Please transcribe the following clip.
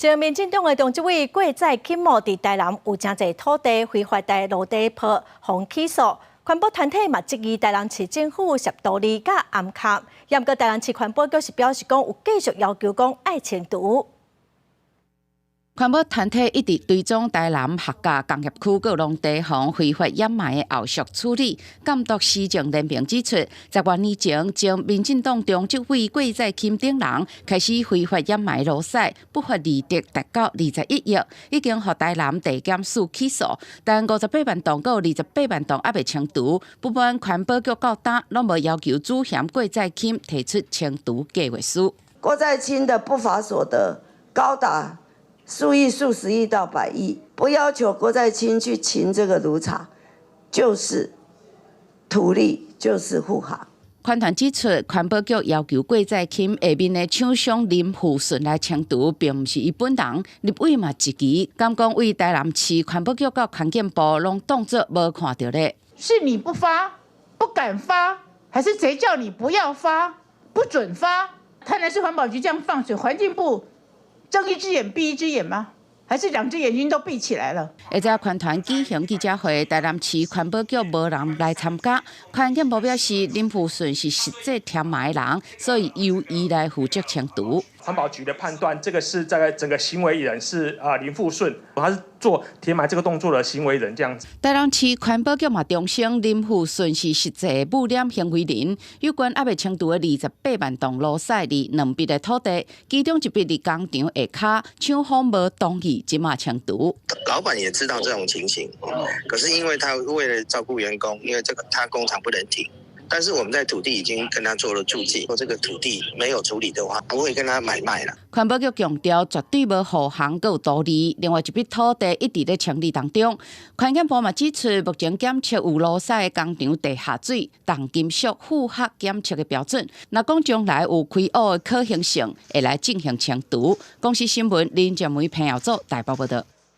前民進黨的中執委郭在清墓佇台南有誠濟土地非法佇路地鋪，予起訴。環保團體嘛質疑台南市政府涉圖利佮暗崁，毋過台南市環保局是表示講有繼續要求講愛清除。環保團體一直追蹤台南客家工業區閣農地方非法掩埋的後續處理。監督施政聯盟指出，10多年前，前民進黨中執委郭在清等人開始非法掩埋爐屎，不法利得達到21億，已經予台南地檢署起訴，但58萬噸閣28萬噸猶未清除。不滿環保局到今攏無要求主嫌郭在清提出清除計劃書。郭在清的不法所得高達數億、數十億到百億，不要求郭在清去清這個爐廠，就是圖利，就是護航。環團指出，環保局要求郭在清下面的廠商林富順來清除，並毋是伊本人。立委嘛質疑，敢講對台南市環保局佮環境部攏當作無看著咧。是你不發，不敢發，還是誰叫你不要發，不准發？台南市環保局這樣放水，環境部睜一隻眼閉一隻眼嗎？還是兩隻眼睛都閉起來了？下晝環團舉行記者會，台南市環保局無人來參加。環境部表示，林富順是實際填埋人，所以由伊來負責清除。環保局的判斷，這個是在整個行為人是啊林富順，他是做填埋這個動作的行為人，這樣子。台南市環保局嘛重申，林富順是實際污染行為人。有關猶未清除的28萬噸爐屎佇兩筆的土地，其中一筆佇工廠下跤，廠方無同意這馬清除。老闆也知道這種情形，可是因為他為了照顧員工，因為這個他工廠不能停。但是我們在土地已經跟他做了註記，說這個土地沒有處理的話，不會跟他買賣了。環保局強調，絕對無護航閣有圖利。另外一筆土地一直咧清理當中。環境部嘛指出，目前檢測有爐屎的工廠地下水重金屬符合檢測的標準。若講將來有開挖的可行性，會來進行清除。公視新聞林靜梅彭耀祖台北報道。